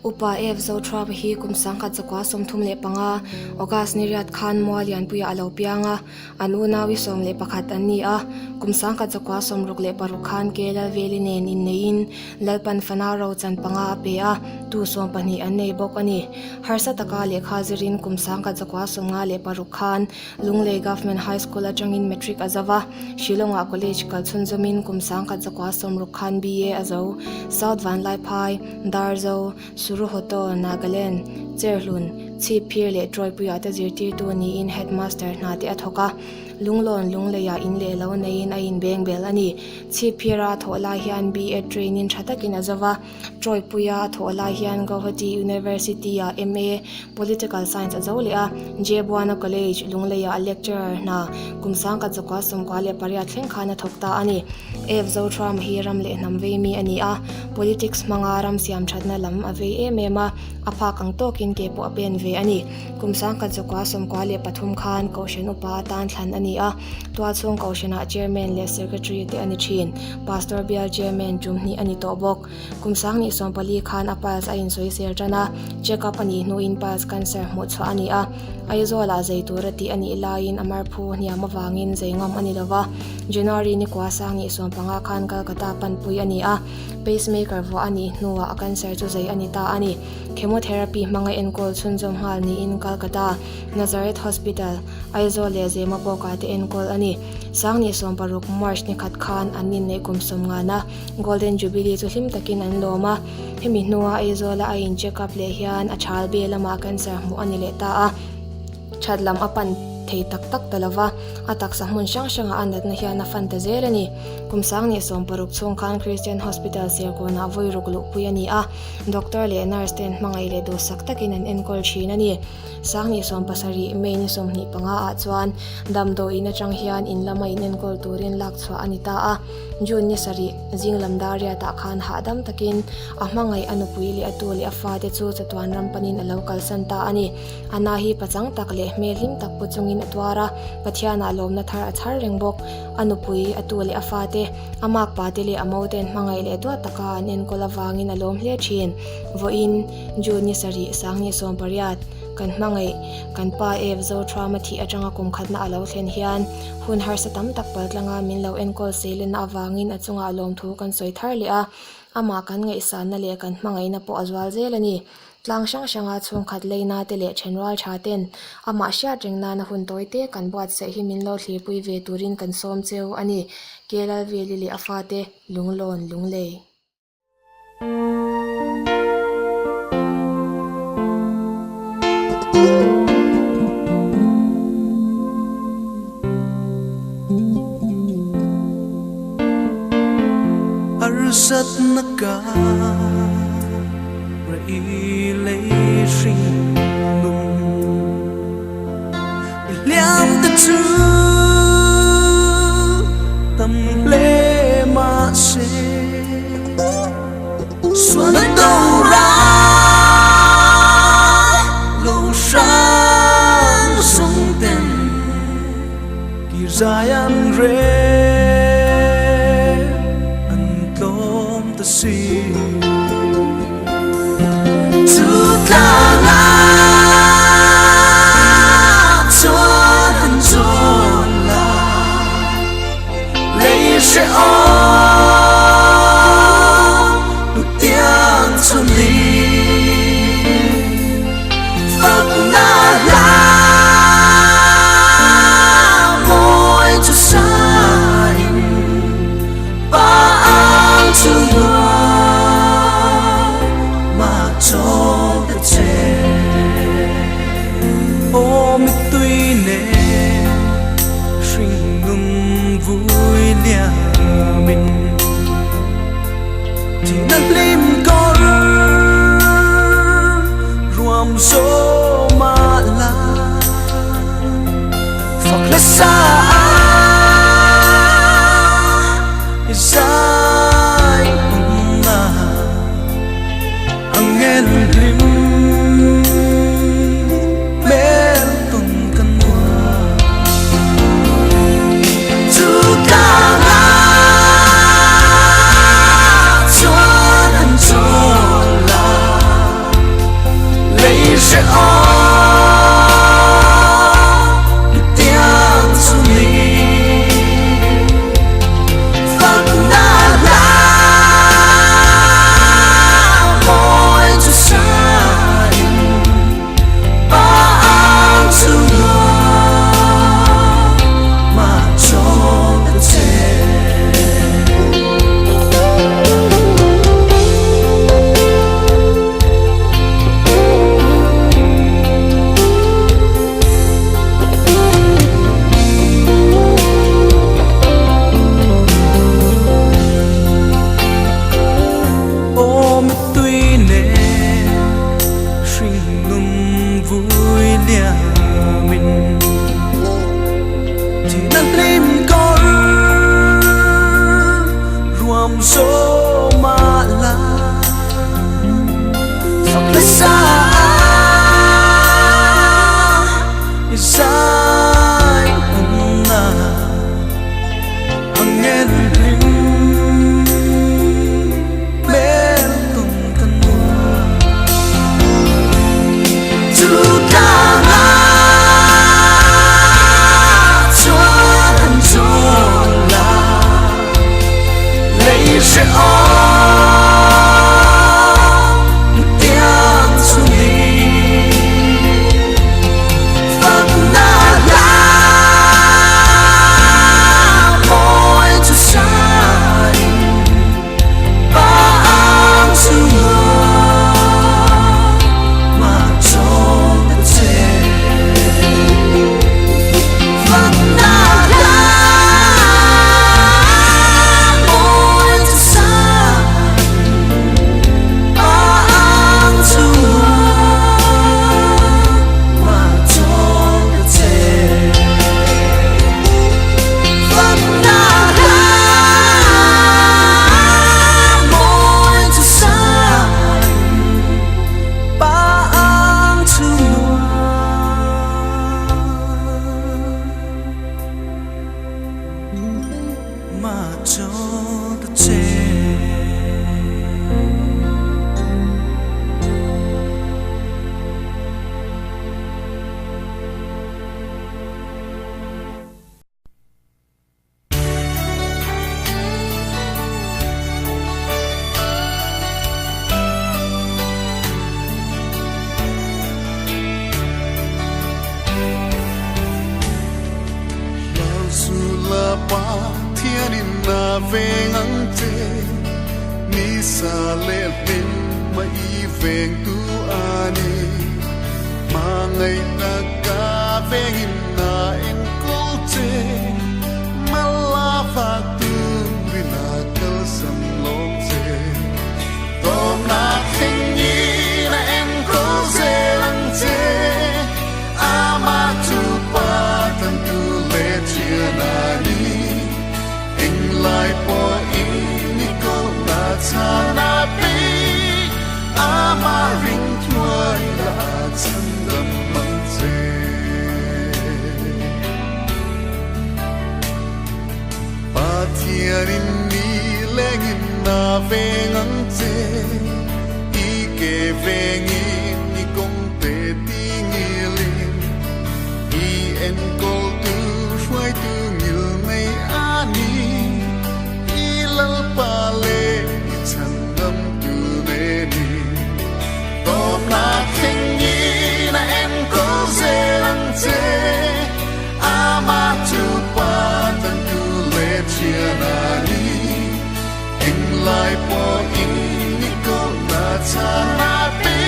Upa F. Zothruapa hi kum 1935, August ni riat khan Mualianpuiah a lo piang a, an unaui 11 an ni a. Kum 1966 khan K. Lalveli nen inneiin Lalpan fanau rochan panga a pe a, tu 12 an nei bawk a ni. Harsa taka lehkha zirin kum 1956 khan Lunglei Government High School atangin Matric a zo va, Shillong-ah College kal chhunzawmin kum 1960 khan BA a zo. South Vanlaiphai, Darzo, Suruhoto, Nagaland, Cherhlun, Chhipphir leh Troypuiah te zirtirtu niin Headmaster hna te a thawk a. Lunglawn Lungleiah in leh lo neiin a inbeng bel a ni. Chhipphira a thawh lai hian BEd training tha takin a zo va. Troypuia a thawh lai hian Guwahati University-ah MA, Political Science, a zo leh a, J. Buana College, Lungleiah a lecturer hna kum 1998 thleng khan a thawk ta a ni. F. Zothruam hi ram leh hnam vei mi a ni a, politics hmanga ram siam thatna lam a vei em em a, a phak ang tawkin ke pawh a pen ve a ni. Kum 1993 khan Kohhran Upa atan thlan a ni a, Tualchhung Kohhranah Chairman leh Secretary te a ni thin. Pastor Bial Chairman tum hnih a ni tawh bawk. Kum 2014 khan a piles a insawisel tan a, check up a nih hnuin piles cancer hmuh chhuah a ni a. Aizawlah zei tura tih a nih laiin a marphu hniam avangin zei ngam a ni lo va. January ni kua 2015 khan Calcutta panpui a ni a, pacemaker vuah a nih hnuah a cancer chu zei a ni ta a ni. Chemotherapy hmanga enkawl chhunzawm nghal niin Calcutta Nazareth Hospital, Aizawl leh Zemabawkah te enkawl a ni. 2016 March ni khat khan an inneih kum sawmngana Golden Jubilee chu hlim takin an lawm a. Hemi hnua Aizawla a in check up leh hian a chal be lamah cancer hmuh a ni leh ta a. That lam a pan thei tak tak ta lova, a taksa hmun hrang hrangah a natna hian a fan ta zel a ni. Kum 2016 chhung khan Christian Hospital Serkawnah vawi ruk luhpui a ni a, doctor leh nurse ten hmangaih leh duhsak takin an enkawl thin a ni. 2017 May ni 25 ah chuan damdawiin atang hian in lama inenkawl turin lak chhuah a ni ta a. June ni sarih zing lam dar riatah khan hahdam takin a hmangaih a nupui leh a tu leh a fate chu chatuan ram panin a lo kalsan ta a ni. A na hi pachang tak leh hmel hlim tak pu chungin a tuar a, Pathianah lawmna thar a chhar reng bawk. A nupui, a tu leh a fate, a makpa te leh a moten hmangaih leh duat taka an enkawl avangin a lawm hle thin. Vawiin, June ni sarih, 2018, kan hmangaih, kan pa Eve Zothruama thih atanga kum khatna a lo thlen hian hun harsa tam tak paltlanga min lo enkawl seilenna avangin a chungah lawmthu kan sawi thar leh a, amah kan ngaihsanna leh kan hmangaihna pawh a zual zel a ni. Tlang hrang hranga chhungkhat leina te leh thenrual tha ten amah hriat reng nana hun tawi te kan buatsaih hi min lo thlirpui ve turin kan sawm cheu a ni. Kelalveli leh a fate Lunglawn Lunglei. Harsatna ka rei lei hring nun I hliam te chu tam hle mahse Sual do ra lo hrang sung ten Kir zai an rel an tlawm ta si Chu tlangah chuan an zawn la Lei hrehawm hnutiang chhunin Fakna hla mawi chu sain Pa ang chu nuam mah chawl ta che. Aw mittui nen hringnun vui liamin Thihna hlim kawr ruam zawm ah la Fak hla sa i zai hun na Angel hlim hmel tawn kan nuam Chu tlangah chuan an chawl la. veng ang che, Ni sa leh hlim ma i veng tu a ni. Hmangaih taka vengin na enkawl che, Mala vak turin a kalsan lawm che. Tawmna thlengin a enkawl zel ang che, Amah chu Pa tantu leh thian a ni. Englai pawhin i kohna chhan a pe, Amah ring thuai la a chhandam ang che. Pathianin ni lengin a veng ang che, I ke vengin i kawng te tingilin, I enkawltu hruaitu ngil nei a ni, I Lalpa leh i chhandamtu ne ni. Tawmna thlengin a enkawl zel ang che, Amah chu Pa tantu leh thian a ni. Englai pawhin i kohna chhan a pe,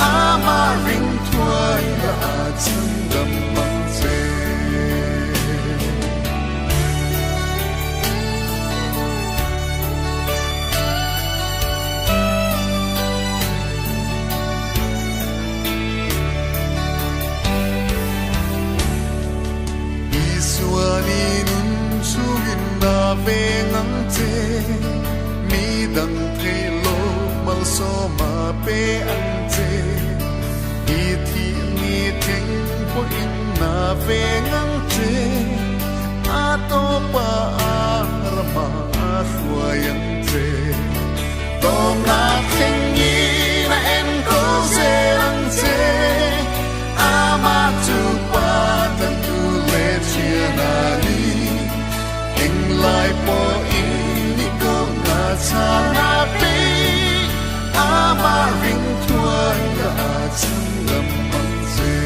Amah ring thuai la a chhandam ang che. Isuan i nun chungin a veng ang che, mi dang theih lo malsawm a pe ang che. I thih ni thleng pawhin a veng ang che, a tawpa a ramah a hruai ang che. Tawmna thlengin a enkawl zel ang che, Amah chu Pa tantu leh thian a ni. Englai pawhin i kohna chhan a pe, Amah ring thuai la a chhandam ang che.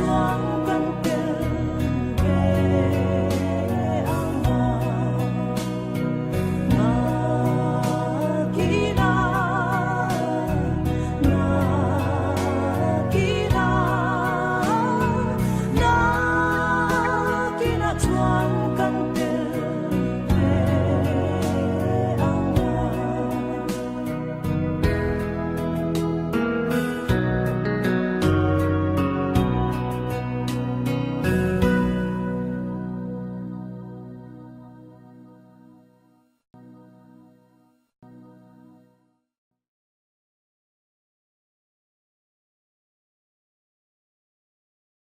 chuang.